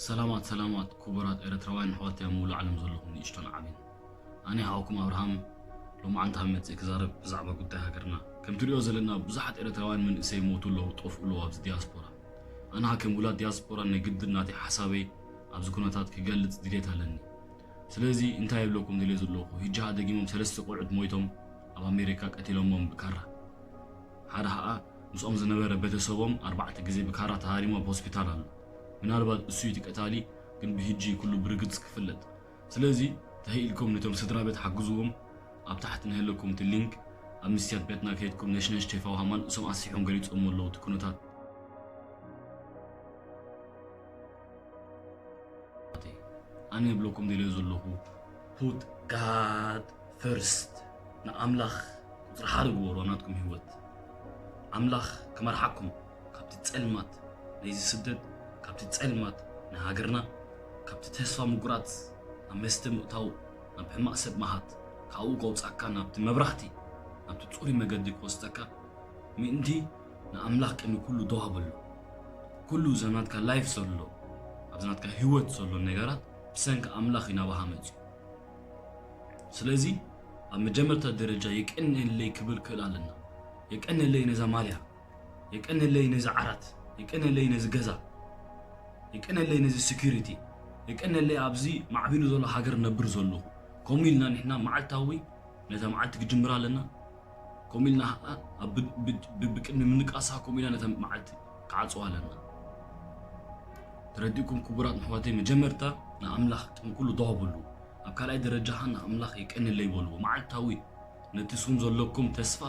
ሰላማት ሰላማት ክቡራት ኤርትራውያን ኣሕዋተይ ኣብ ሙሉእ ዓለም ዘለኹም ንእሽቶን ዓብን። ኣነ ሓውኩም ኣብርሃም ሎማዓንቲ ካብ መጽእ ክዛረብ ብዛዕባ ጉዳይ ሃገርና። ከምቲ ንሪኦ ዘለና ብዙሓት ኤርትራውያን መንእሰይ ይሞቱ ኣለዉ፣ ይጠፍኡ ኣለዉ ኣብዚ ዲያስፖራ። ኣነ ከም ውላድ ዲያስፖራ ናይ ግድን ናተይ ሓሳበይ ኣብዚ ኩነታት ክገልጽ ድሌት ኣለኒ። ስለዚ እንታይ ይብለኩም ድልየ ዘለኹ፣ ሂጂ ደጊሞም ሰለስተ ቆልዑት ሞይቶም ኣብ ኣሜሪካ ቀቲሎሞም ብካራ። ሓደ ኸኣ ምስኦም ዝነበረ ቤተሰቦም ኣርባዕተ ግዜ ብካራ ተሃሪሙ ኣብ ሆስፒታል ኣሎ። ምናልባት እሱ እዩ እቲ ቀታሊ፣ ግን ብሂጂ ኩሉ ብርግጽ ክፍለጥ። ስለዚ ተኽኢልኩም ነቶም ስድራ ቤት ሓግዝዎም። ኣብ ታሕቲ ንህለኩም እቲ ሊንክ ኣብ ምስትያት ቤትና ከይድኩም ነሽነሽ ቴፋው ሃማን እሶም ኣስፊሖም ገሊጾም ኣለዉ እቲ ኩነታት። ኣነ እብለኩም ደልዮ ዘለኹ put God first፣ ንኣምላኽ ቁጽሪ ሓደ ግበሩ ኣብ ናትኩም ህይወት። ኣምላኽ ክመርሓኩም ካብቲ ጸልማት ናይዚ ስደት፣ ካብቲ ጸልማት ናይ ሃገርና፣ ካብቲ ተስፋ ምጉራት፣ ናብ መስተ ምእታው፣ ናብ ሕማቕ ሰብ ምሃት፣ ካብኡ ከውጻካ ናብቲ መብራህቲ፣ ናብቲ ጽሩይ መገዲ ክወስደካ ምእንቲ ንኣምላኽ ቅድሚ ኩሉ ደው ኣበሎ። ኩሉ እዛ ናትካ ላይፍ ዘሎ፣ ኣብዚ ናትካ ህይወት ዘሎ ነገራት ብሰንኪ ኣምላኽ እዩ ናባኻ መጺኡ። ስለዚ ኣብ መጀመርታ ደረጃ የቀንየለይ ክብል ክእል ኣለና። የቀንየለይ ነዛ ማልያ፣ የቀንየለይ ነዚ ዓራት፣ የቀንየለይ ነዚ ገዛ፣ የቀንየለይ ነዚ ሴኩሪቲ፣ የቀንየለይ ኣብዚ ማዕቢሉ ዘሎ ሃገር ነብር ዘለኹ። ከምኡ ኢልና ንሕና መዓልታዊ ነታ መዓልቲ ክጅምር ኣለና። ከምኡ ኢልና ኸዓ ኣብ ብ-፣ ብ-፣ ብ-፣ ብቅድሚ ምንቃሳ ከምኡ ኢልና ነታ መዓልቲ ክዓጽዋ ኣለና። ተረዲእኩም ክቡራት ኣሕዋተይ፣ መጀመርታ ንኣምላኽ ቅድሚ ኩሉ ደው በሉ። ኣብ ካልኣይ ደረጃ ኸዓ ንኣምላኽ የቀንየለይ በልዎ። መዓልታዊ ነቲ ስኹም ዘለኩም ተስፋ፣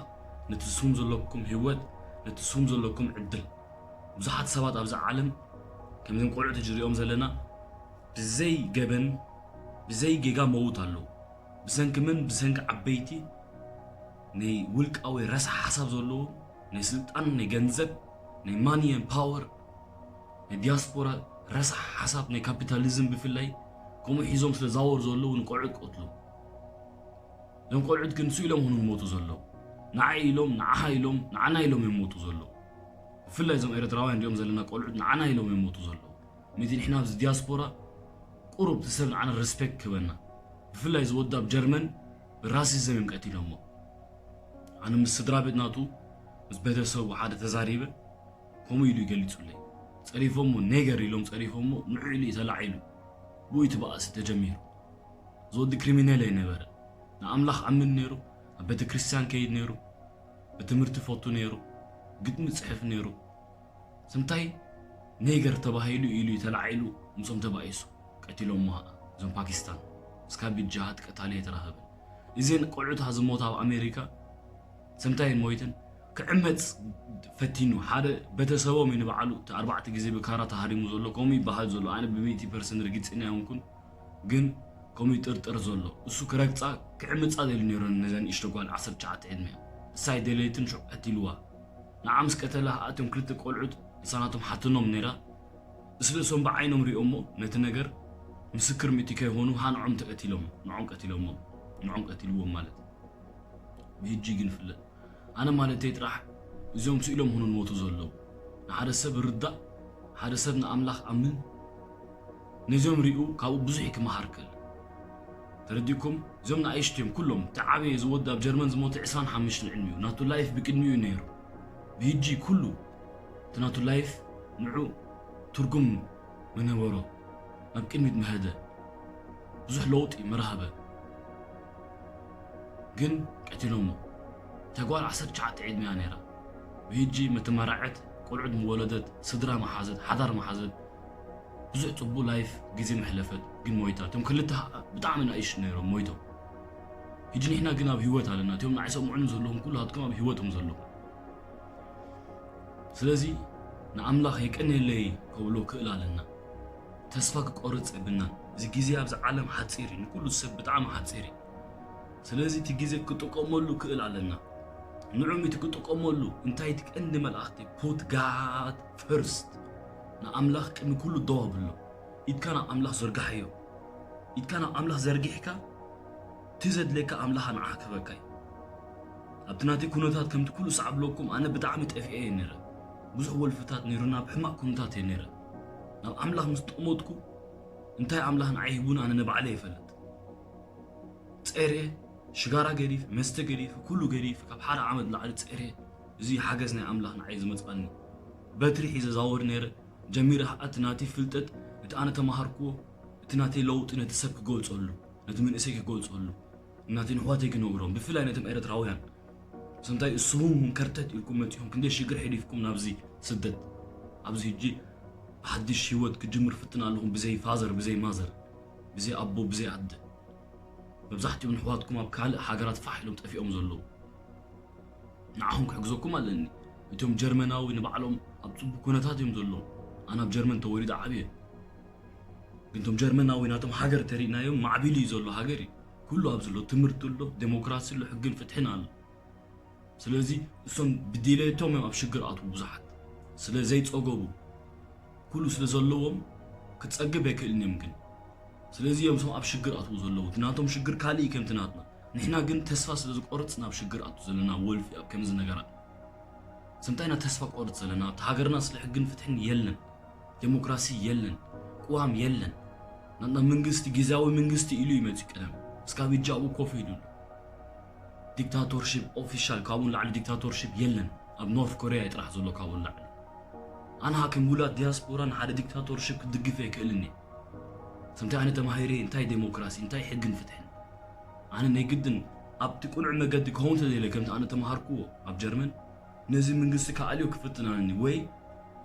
ነቲ ስኹም ዘለኩም ህይወት፣ ነቲ ስኹም ዘለኩም ዕድል። ብዙሓት ሰባት ኣብዚ ዓለም ከምዞም ቆልዑት ሕጂ ንሪኦም ዘለና ብዘይ ገበን፣ ብዘይ ጌጋ መውት ኣለዉ። ብሰንኪ መን? ብሰንኪ ዓበይቲ ናይ ውልቃዊ ረሳሕ ሓሳብ ዘለዎም፣ ናይ ስልጣን፣ ናይ ገንዘብ፣ ናይ ማኒ and ፓወር፣ ናይ ዲያስፖራ ረሳሕ ሓሳብ፣ ናይ ካፒታሊዝም ብፍላይ ከምኡ ሒዞም ስለ ዛወሩ ዘለዉ ንቆልዑት ይቀትሉ። እዞም ቆልዑት ግን ንሱ ኢሎም ኹን ይሞቱ ዘለዉ። ንዓይ ኢሎም፣ ንዓኻ ኢሎም፣ ንዓና ኢሎም እዮም ይሞቱ ዘለዉ። ብፍላይ እዞም ኤርትራውያን እንዲኦም ዘለና ቆልዑት ንዓና ኢሎም እዮም ይሞቱ ዘለዉ። ምእንቲ ንሕና ኣብዚ ዲያስፖራ ቁሩብ እቲ ሰብ ንዓና ሪስፔክት ክህበና። ብፍላይ እዚ ወዲ ኣብ ጀርመን ብራሲዝም እዮም ቀቲሎሞ። ኣነ ምስ ስድራ ቤት ናቱ፣ ምስ ቤተሰቡ ሓደ ተዛሪበ፣ ከምኡ ኢሉ ይገሊጹለይ። ጸሪፎሞ፣ ኔገር ኢሎም ጸሪፎሞ፣ ንዑ ኢሉ እዩ ተላዒሉ። ብኡ እቲ ባእሲ ተጀሚሩ። እዚ ወዲ ክሪሚናል ኣይነበረ። ንኣምላኽ ኣምን ነይሩ፣ ኣብ ቤተ ክርስቲያን ከይድ ነይሩ፣ ብትምህርቲ ፈቱ ነይሩ፣ ግጥሚ ጽሕፍ ነይሩ። ስምታይ ኔገር ተባሂሉ ኢሉ እዩ ተላዒሉ፣ ምስኦም ተባኢሱ ቀቲሎሞ ኸዓ እዞም ፓኪስታን። እስካብ ብጃሃት ቀታሊ የተራኸበ። እዘን ቆልዑት ዝሞታ ኣብ ኣሜሪካ ስምታይ ሞይትን ክዕመጽ ፈቲኑ፣ ሓደ ቤተሰቦም እዩ ንባዕሉ እቲ ኣርባዕተ ግዜ ብካራ ተሃሪሙ ዘሎ፣ ከምኡ ይበሃል ዘሎ። ኣነ ብሚእቲ ፐርሰንት ርግጸኛ ኣይኮንኩን፣ ግን ከምኡ ይጥርጠር ዘሎ። እሱ ክረግጻ ክዕምጻ ደልዩ ነይሩ ነዛ ንእሽቶ ጓል ዓሰርተ ትሽዓተ ዕድመ። እሳ ኣይደለየትን ሽዑ ቀቲልዋ። ንዓ ምስ ቀተላ ኸኣ እቶም ክልተ ቆልዑት እሳ ናቶም ሓትኖም ነይራ። እሱ ርእሶም ብዓይኖም ሪኦሞ ነቲ ነገር ምስክር ምእቲ ከይኾኑ ሃ ንዖም ተቀቲሎም፣ ንዖም ቀቲሎሞ፣ ንዖም ቀቲልዎም ማለት። ብህጂ ግን ፍለጥ። ኣነ ማለተይ ጥራሕ እዚኦም ስኢሎም ኹኑ ንሞቱ ዘለዉ። ንሓደ ሰብ ርዳእ፣ ሓደ ሰብ ንኣምላኽ ኣምን። ነዚኦም ሪኡ ካብኡ ብዙሕ ክመሃር ክእል። ተረዲእኩም? እዚኦም ንኣይሽትዮም ኩሎም። እቲ ዓብየ ዝወዲ ኣብ ጀርመን ዝሞተ ዕስራን ሓሙሽተን ዕድሚኡ። ናቱ ላይፍ ብቅድሚኡ ነይሩ። ብህጂ ኩሉ እቲ ናቱ ላይፍ ንዑ ትርጉም ምነበሮ። ናብ ቅድሚት ምኸደ። ብዙሕ ለውጢ ምረኸበ። ግን ቀቲሎሞ። እታ ጓል ዓሰርተ ትሽዓተ ዕድመ እያ ነይራ። ብህጂ መተመራዐት፣ ቆልዑት ምወለደት፣ ስድራ መሓዘት፣ ሓዳር መሓዘት። ብዙሕ ጽቡቕ ላይፍ ግዜ መሕለፈት፣ ግን ሞይታ። እቶም ክልተ ኸኣ ብጣዕሚ ንኣሽቱ ነይሮም፣ ሞይቶም። ሕጂ ንሕና ግን ኣብ ህይወት ኣለና። እቶም ንዓይ ሰምዑኒ ዘለኹም ኩላትኩም ኣብ ህይወት ኢኹም ዘለኹም። ስለዚ ንኣምላኽ የቀንየለይ ከብሎ ክእል ኣለና። ተስፋ ክቆርጽ የብልናን። እዚ ግዜ ኣብዚ ዓለም ሓጺር እዩ፣ ንኩሉ ሰብ ብጣዕሚ ሓጺር እዩ። ስለዚ እቲ ግዜ ክጥቀመሉ ክእል ኣለና። ንዑ እቲ ክጥቀመሉ እንታይ እቲ ቀንዲ መልእኽቲ፣ put God first። ንኣምላኽ ቅድሚ ኩሉ ደው ኣብሎ። ኢድካ ናብ ኣምላኽ ዘርግሓዮ። ኢድካ ናብ ኣምላኽ ዘርጊሕካ፣ እቲ ዘድልየካ ኣምላኽ ንዓኻ ክህበካ እዩ። ኣብቲ ናተይ ኩነታት ከምቲ ኩሉ ሳዕ ብለኩም፣ ኣነ ብጣዕሚ ጠፊኤ እየ ነይረ። ብዙሕ ወልፍታት ነይሩና፣ ኣብ ሕማቕ ኩነታት እየ ነይረ። ናብ ኣምላኽ ምስ ጠመትኩ እንታይ ኣምላኽ ንዓይ ሂቡን ኣነ ንባዕለይ ይፈልጥ። ጸርየ ሽጋራ ገዲፍ መስተ ገዲፍ ኩሉ ገዲፍ ካብ ሓደ ዓመት ላዕሊ ጸርየ። እዚ ሓገዝ ናይ ኣምላኽ ንዓይ ዝመጽኣኒ በትሪ ሒዘ ዛወር ነይረ። ጀሚረ እቲ ናተይ ፍልጠት፣ እቲ ኣነ ተማሃርክዎ፣ እቲ ናተይ ለውጢ ነቲ ሰብ ክገልጸሉ፣ ነቲ መንእሰይ ክገልጸሉ፣ ናተይ ንሕዋተይ ክነግሮም፣ ብፍላይ ነቶም ኤርትራውያን። ሰምታይ እሱኹም ከርተት ኢልኩም መጺኹም ክንደይ ሽግር ሒዲፍኩም ናብዚ ስደት፣ ኣብዚ ሕጂ ሓድሽ ህይወት ክጅምር ፍትን ኣለኹም፣ ብዘይ ፋዘር ብዘይ ማዘር፣ ብዘይ ኣቦ ብዘይ ኣደ። መብዛሕትኦም ኣሕዋትኩም ኣብ ካልእ ሃገራት ፋሕ ኢሎም ጠፊኦም ዘለዉ። ንዓኹም ክሕግዘኩም ኣለኒ። እቶም ጀርመናዊ ንባዕሎም ኣብ ጽቡቅ ኩነታት እዮም ዘለዉ። ኣነ ኣብ ጀርመን ተወሊደ ዓብየ። ግን እቶም ጀርመናዊ ናቶም ሃገር ተሪእናዮም ማዕቢሉ እዩ ዘሎ ሃገር እዩ። ኩሉ ኣብ ዘሎ ትምህርቲ ኣሎ፣ ዴሞክራሲ ኣሎ፣ ሕግን ፍትሕን ኣሎ። ስለዚ እሶም ብድሌቶም እዮም ኣብ ሽግር ኣትዉ ብዙሓት። ስለ ዘይጸገቡ ኩሉ ስለ ዘለዎም ክጸግብ ኣይክእልን እዮም ግን። ስለዚ እዮም እሶም ኣብ ሽግር ኣትዉ ዘለዉ። እቲ ናቶም ሽግር ካልእ እዩ ከምቲ ናትና። ንሕና ግን ተስፋ ስለ ዝቆርጽ ናብ ሽግር ኣቱ ዘለና ወልፊ ኣብ ከምዚ ነገራት። ሰምታይና ተስፋ ቆርጽ ዘለና ኣብቲ ሃገርና ስለ ሕግን ፍትሕን የለን። ዴሞክራሲ የለን። ቅዋም የለን። ናትና መንግስቲ ግዝያዊ መንግስቲ ኢሉ ይመጽእ ቀደም። እስካብ ሕጂ ኣብኡ ኮፍ ኢሉ ኣሎ። ዲክታቶርሺፕ ኦፊሻል ካብኡ ንላዕሊ ዲክታቶርሺፕ የለን። ኣብ ኖርት ኮርያ እዩ ጥራሕ ዘሎ ካብኡ ንላዕሊ። ኣነ ከም ውላድ ዲያስፖራ ንሓደ ዲክታቶርሺፕ ክድግፍ ኣይክእልን እየ። ሰምታይ ኣነ ተማሂረ እንታይ ዴሞክራሲ እንታይ ሕግን ፍትሕን። ኣነ ናይ ግድን ኣብቲ ቅኑዕ መገዲ ክኸውን ተደለ ከምቲ ኣነ ተማሃርክዎ ኣብ ጀርመን ነዚ መንግስቲ ክኣልዮ ክፍትን ኣለኒ ወይ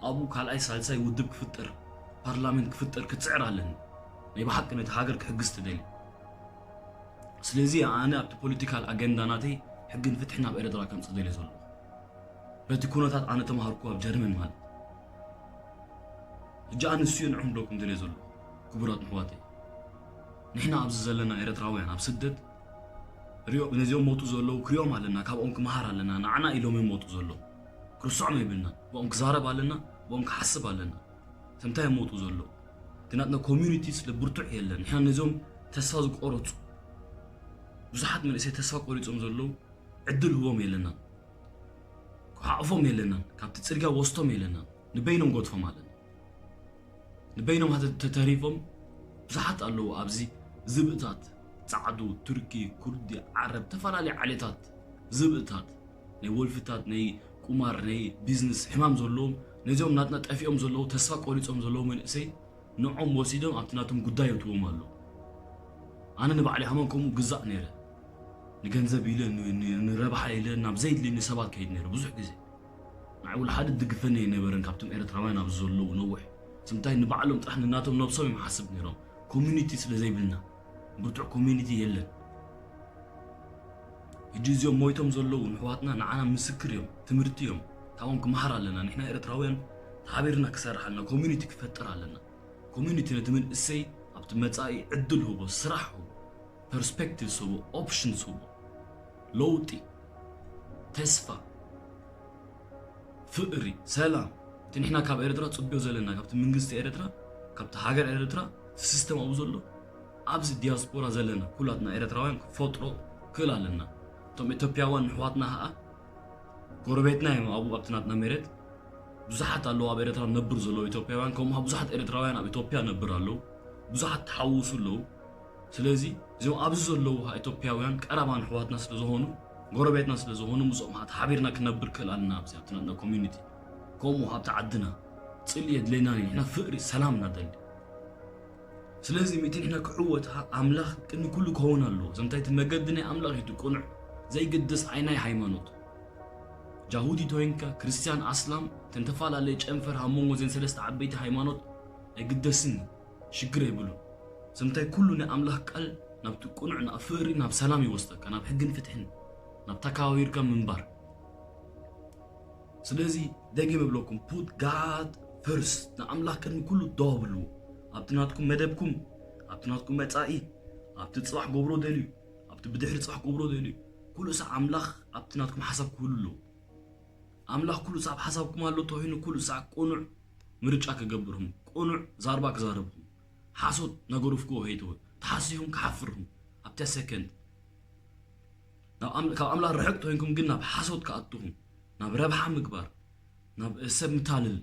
ኣብኡ ካልኣይ ሳልሳይ ውድብ ክፍጠር ፓርላመንት ክፍጠር ክጽዕር ኣለኒ። ናይ ብሓቂ ነቲ ሃገር ክሕግዝ ተደሊ። ስለዚ ኣነ ኣብቲ ፖለቲካል ኣገንዳ ናተይ ሕግን ፍትሕን ኣብ ኤርትራ ከምጽእ ደልየ ዘለኹ። በቲ ኩነታት ኣነ ተማሃርኩ ኣብ ጀርመን ማለት። ሕጂ ኣነ እሱ ንዕኹም ደኩም ደልየ ዘለኹ ክቡራት ኣሕዋተይ። ንሕና ኣብዚ ዘለና ኤርትራውያን ኣብ ስደት ሪኦ ነዚኦም ሞቱ ዘለዉ ክሪኦም ኣለና፣ ካብኦም ክመሃር ኣለና። ንዓና ኢሎም እዮም ሞቱ ዘለዉ። ክርስዖም የብልና። ብኦም ክዛረብ ኣለና፣ ብኦም ክሓስብ ኣለና። ሰምታይ ሞቱ ዘለዉ። እቲ ናትና ኮሚዩኒቲ ስለ ብርቱዕ የለን። ንሕና ነዚኦም ተስፋ ዝቆረጹ ብዙሓት መንእሰይ ተስፋ ቆሪጾም ዘለዉ ዕድል ህቦም የለና። ክሓቕፎም የለና። ካብቲ ጽርግያ ወስቶም የለና። ንበይኖም ጎድፎም ኣለና። ንበይኖም ሃተ-፣ ተተሪፎም ብዙሓት ኣለዉ ኣብዚ ዝብእታት፣ ጻዕዱ፣ ቱርኪ፣ ኩርዲ፣ ዓረብ፣ ተፈላለዩ ዓሌታት ዝብእታት፣ ናይ ወልፍታት፣ ናይ ቁማር፣ ናይ ቢዝነስ ሕማም ዘለዎም፣ ነዚኦም ናትና ጠፊኦም ዘለዉ፣ ተስፋ ቆሪጾም ዘለዉ መንእሰይ ንዖም ወሲዶም ኣብቲ ናቶም ጉዳይ የእትዎም ኣለዉ። ኣነ ንባዕለይ ሃመን ከምኡ ግዛእ ነይረ። ንገንዘብ ኢለ፣ ን-፣ ን-፣ ንረብሓ ኢለ ናብ ዘይድልየኒ ሰባት ከይድ ነይረ ብዙሕ ግዜ። ንዓይ ውላ ሓደ ድግፈኒ ኣይነበረን ካብቶም ኤርትራውያን ኣብዚ ዘለዉ ነዊሕ። ስምታይ ንባዕሎም ጥራሕ ንናቶም ነብሶም እዮም ሓስብ ነይሮም። ኮሚዩኒቲ ስለ ዘይብልና። ብርቱዕ ኮሚዩኒቲ የለን። ሕጂ እዚኦም ሞይቶም ዘለዉ ንሕዋትና ንዓና ምስክር እዮም፣ ትምህርቲ እዮም። ካብኦም ክመሃር ኣለና። ንሕና ኤርትራውያን ተሓቢርና ክሰርሕ ኣለና። ኮሚዩኒቲ ክፈጥር ኣለና። ኮሚዩኒቲ ነቲ መንእሰይ ኣብቲ መጻኢ ዕድል ህቦ፣ ስራሕ ህቦ፣ ፐርስፔክቲቭስ ህቦ፣ ኦፕሽንስ ህቦ። ለውጢ፣ ተስፋ፣ ፍቕሪ፣ ሰላም። እቲ ንሕና ካብ ኤርትራ ጽብዮ ዘለና፣ ካብቲ መንግስቲ ኤርትራ፣ ካብቲ ሃገር ኤርትራ፣ እቲ ሲስተም ኣብኡ ዘሎ፣ ኣብዚ ዲያስፖራ ዘለና ኩላትና ኤርትራውያን ክፈጥሮ ክእል ኣለና። እቶም ኢትዮጵያውያን ኣሕዋትና ኸኣ ጎረቤትና እዮም። ኣብኡ ኣብቲ ናትና መሬት ብዙሓት ኣለዉ ኣብ ኤርትራ ነብር ዘለዉ ኢትዮጵያውያን፣ ከምኡ ብዙሓት ኤርትራውያን ኣብ ኢትዮጵያ ነብር ኣለዉ። ብዙሓት ተሓውሱ ኣለዉ። ስለዚ እዞም ኣብዚ ዘለዉ ኢትዮጵያውያን ቀረባን ኣሕዋትና ስለ ዝኾኑ፣ ጎረቤትና ስለ ዝኾኑ፣ ምስኦም ተሓቢርና ክነብር ክእል ኣለና ኣብዚ ኣብቲ ናትና ኮሚዩኒቲ። ከምኡ ኣብቲ ዓድና ጽልኢ የድልየናን እዩ። ንሕና ፍቕሪ፣ ሰላም ኢና ንደሊ። ስለዚ ምእንቲ ንሕና ክዕወት ኣምላኽ ቅድሚ ኩሉ ክኸውን ኣለዎ። ዘምታይ እቲ መገዲ ናይ ኣምላኽ እዩ እቲ ቅኑዕ፣ ዘይግድስ ኣይናይ ሃይማኖት። ጃሁዲ ተወይንካ፣ ክርስትያን፣ ኣስላም፣ እተን ተፈላለየ ጨንፈር ኣብ መንጎ ዘን ሰለስተ ዓበይቲ ሃይማኖት ኣይግደስን እዩ። ሽግር የብሉን። ዘምታይ ኩሉ ናይ ኣምላኽ ቃል ናብቲ ቅኑዕ፣ ናብ ፍቕሪ፣ ናብ ሰላም ይወስደካ፣ ናብ ሕግን ፍትሕን፣ ናብ ተካባቢርካ ምንባር። ስለዚ ደጊም እብለኩም፣ put God first፣ ንኣምላኽ ቅድሚ ኩሉ ደው ኣብልዎ። ኣብቲ ናትኩም መደብኩም፣ ኣብቲ ናትኩም መጻኢ፣ ኣብቲ ጽባሕ ገብሮ ደልዩ፣ ኣብቲ ብድሕሪ ጽባሕ ገብሮ ደልዩ፣ ኩሉ ሳዕ ኣምላኽ ኣብቲ ናትኩም ሓሳብ ክህሉ ኣለዎ። ኣምላኽ ኩሉ ሳዕ ኣብ ሓሳብኩም ኣሎ ተኾይኑ፣ ኩሉ ሳዕ ቅኑዕ ምርጫ ክገብርኹም፣ ቅኑዕ ዛርባ ክዛረብኹም፣ ሓሶት ነገሩ ፍክዎ ከይትወ፣ ተሓሲኹም ክሓፍርኹም ኣብታ ሰከንድ። ናብ ኣም-፣ ካብ ኣምላኽ ርሕቅ ተኮይንኩም ግን ናብ ሓሶት ክኣትኹም፣ ናብ ረብሓ ምግባር፣ ናብ ሰብ ምታልል፣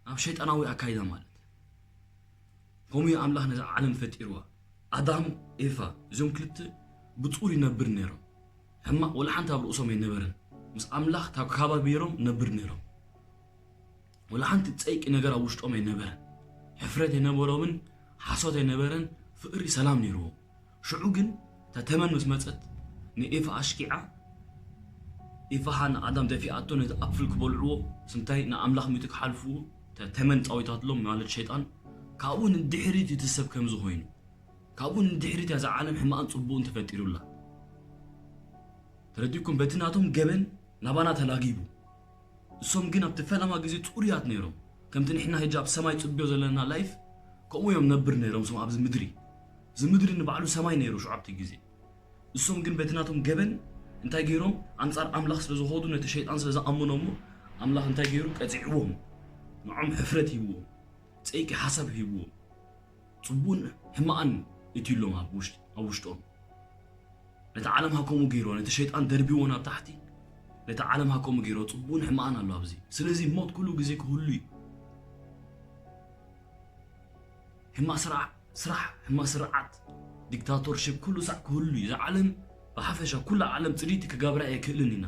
ናብ ሸይጣናዊ ኣካይዳ ማለት። ከምኡ እዩ ኣምላኽ ነዛ ዓለም ፈጢርዋ። ኣዳም፣ ኤፋ፣ እዞም ክልተ ብጹር ይነብር ነይሮም። ሕማቕ ወላ ሓንቲ ኣብ ርእሶም ኣይነበረን። ምስ ኣምላኽ ተከባቢሮም ነብር ነይሮም። ወላ ሓንቲ ጸይቂ ነገር ኣብ ውሽጦም ኣይነበረን። ሕፍረት ኣይነበሮምን፣ ሓሶት ኣይነበረን፣ ፍቕሪ ሰላም ነይርዎም። ሽዑ ግን እታ ተመን ምስ መጸት ንኤፋ ኣሽኪዓ፣ ኤፋ ንኣዳም ደፊኣቶ ነቲ ኣፕል ክበልዕዎ፣ ስምታይ ንኣምላኽ ሚቱ ክሓልፍዎ፣ እታ ተመን ጻዊታትሎም ማለት ሸይጣን፣ ካብኡ ንድሕሪት እቲ ሰብ ከምዚ ኮይኑ። ካብኡ ንድሕሪት እያ እዛ ዓለም ሕማቕን ጽቡቕን ተፈጢሩላ። ተረዲእኩም? በቲ ናቶም ገበን ናባና ተላጊቡ። እሶም ግን ኣብቲ ፈለማ ግዜ ጽሩያት ነይሮም። ከምቲ ንሕና ሕጂ ኣብ ሰማይ ጽብዮ ዘለና ላይፍ፣ ከምኡ እዮም ነብር ነይሮም እሶም ኣብዚ ምድሪ። እዚ ምድሪ ንባዕሉ ሰማይ ነይሩ ሽዑ ኣብቲ ግዜ። እሶም ግን በቲ ናቶም ገበን እንታይ ገይሮም? ኣንጻር ኣምላኽ ስለ ዝኸዱ፣ ነቲ ሸይጣን ስለ ዝኣመኖ እሞ፣ ኣምላኽ እንታይ ገይሩ? ቀጺዕዎም። ንዖም ሕፍረት ሂብዎም። ጸይቂ ሓሳብ ሂብዎም። ጽቡቕን ሕማቕን እትዩሎም ኣብ ውሽጢ-፣ ኣብ ውሽጦም። ነቲ ዓለም ሃከሙ ገይሮ፣ ነቲ ሸይጣን ደርቢዎ ናብ ታሕቲ። ነቲ ዓለም ሃከሙ ገይሮ፣ ጽቡቕን ሕማቕን ኣሎ ኣብዚ። ስለዚ ሞት ኩሉ ግዜ ክህሉ እዩ። ሕማቕ ስራሕ፣ ስራሕ፣ ሕማቕ ስርዓት፣ ዲክታቶርሽፕ ኩሉ ሳዕ ክህሉ እዩ። እዛ ዓለም ብሓፈሻ ኩላ ዓለም ጽድይቲ ክገብራ ኣይክእልን ኢና።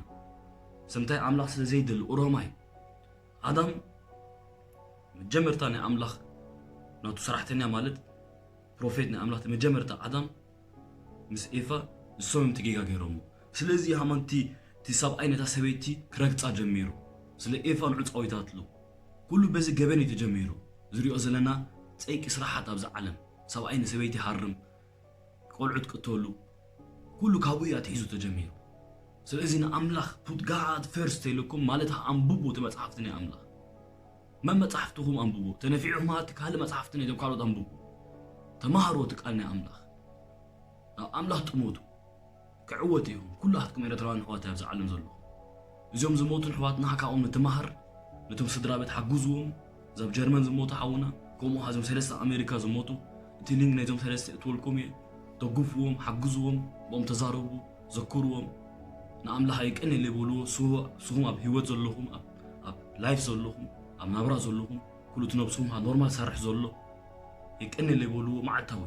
ሰምታይ ኣምላኽ ስለ ዘይደሊ ኦሮማይ ኣዳም መጀመርታ ናይ ኣምላኽ ናቱ ሰራሕተኛ ማለት ፕሮፌት ናይ ኣምላኽ መጀመርታ ኣዳም ምስ ኤፋ ንሶም እዮም እቲ ጌጋ ገይሮሞ። ስለዚ ሃማንቲ እቲ ሰብኣይ ነታ ሰበይቲ ክረግጻ ጀሚሩ። ስለ ኤፋ ንዑ ጻዊታትሉ። ኩሉ በዚ ገበን እዩ ተጀሚሩ። ዝሪኦ ዘለና ጸይቂ ስራሓት ኣብዚ ዓለም። ሰብኣይ ንሰበይቲ ሃርም፣ ቆልዑት ቅተሉ። ኩሉ ካብኡ እዩ ኣትሒዙ ተጀሚሩ። ስለዚ ንኣምላኽ put God first ኢልኩም ማለት ኣንብቡ እቲ መጽሓፍቲ ናይ ኣምላኽ። መን መጽሓፍትኹም ኣንብቡ። ተነፊዕኹም ማለት ካልእ መጽሓፍቲ ናይ ዞም ካልኦት ኣንብቡ። ተማሃሩ እቲ ቃል ናይ ኣምላኽ። ናብ ኣምላኽ ጥሞቱ። ክዕወት ኢኹም። ኩላትኩም ኤርትራውያን ኣሕዋት ኣብዚ ዓለም ዘለኹም። እዚኦም ዝሞቱ ኣሕዋትና ካብኦም ንትምሃር። ነቶም ስድራ ቤት ሓግዝዎም። እዛ ኣብ ጀርመን ዝሞቱ ሓውና፣ ከምኡ እዞም ሰለስተ ኣሜሪካ ዝሞቱ፣ እቲ ሊንክ ናይዞም ሰለስተ እትወልኩም እየ። ደግፍዎም፣ ሓግዝዎም፣ ብኦም ተዛረቡ፣ ዘክርዎም። ንኣምላኽ የቀንየለይ በልዎ። ስኹ-፣ ስኹም ኣብ ህይወት ዘለኹም፣ ኣብ፣ ኣብ ላይፍ ዘለኹም፣ ኣብ ናብራ ዘለኹም፣ ኩሉ እቲ ነብስኹም ኣብ ኖርማል ሰርሕ ዘሎ፣ የቀንየለይ በልዎ። መዓልታዊ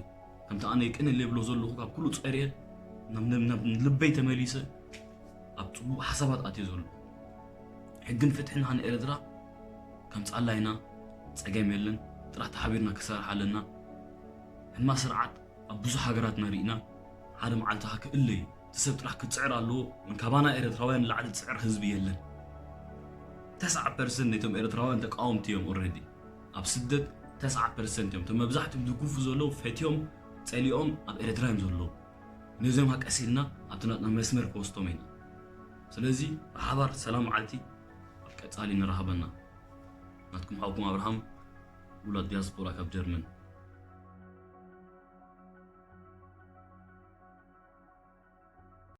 ከምቲ ኣነ የቀንየለይ ብሎ ዘለኹ፣ ካብ ኩሉ ጸርየ፣ ናብ፣ ናብ፣ ናብ ልበይ ተመሊሰ፣ ኣብ ጽቡቕ ሓሳባት ኣትየ ዘሎ። ሕግን ፍትሕን ሃን ኤርትራ ከምጻላ ኢና፣ ጸገም የለን። ጥራሕ ተሓቢርና ክሰርሕ ኣለና። ሕማቕ ስርዓት ኣብ ብዙሕ ሃገራትና ርኢና። ሓደ መዓልቲ ኸኣ ክእለ እዩ። እቲ ሰብ ጥራሕ ክጽዕር ኣለዎ። ምን ካባና ኤርትራውያን ንላዕሊ ዝጽዕር ህዝቢ የለን። ተስዓ ፐርሰንት ነቶም ኤርትራውያን ተቃወምቲ እዮም ኦልሬዲ። ኣብ ስደት ተስዓ ፐርሰንት እዮም። እቶም መብዛሕትኦም ዝጉፉ ዘለዉ ፈትዮም ጸሊኦም ኣብ ኤርትራ እዮም ዘለዉ። ነዚኦም ኸኣ ቀስ ኢልና ኣብቲ ናትና መስመር ክወስዶም ኢና። ስለዚ ብሓባር ሰላም መዓልቲ ኣብ ቀጻሊ ንራኸበና። ናትኩም ሓውኩም ኣብርሃም፣ ውላድ ዲያስፖራ ካብ ጀርመን።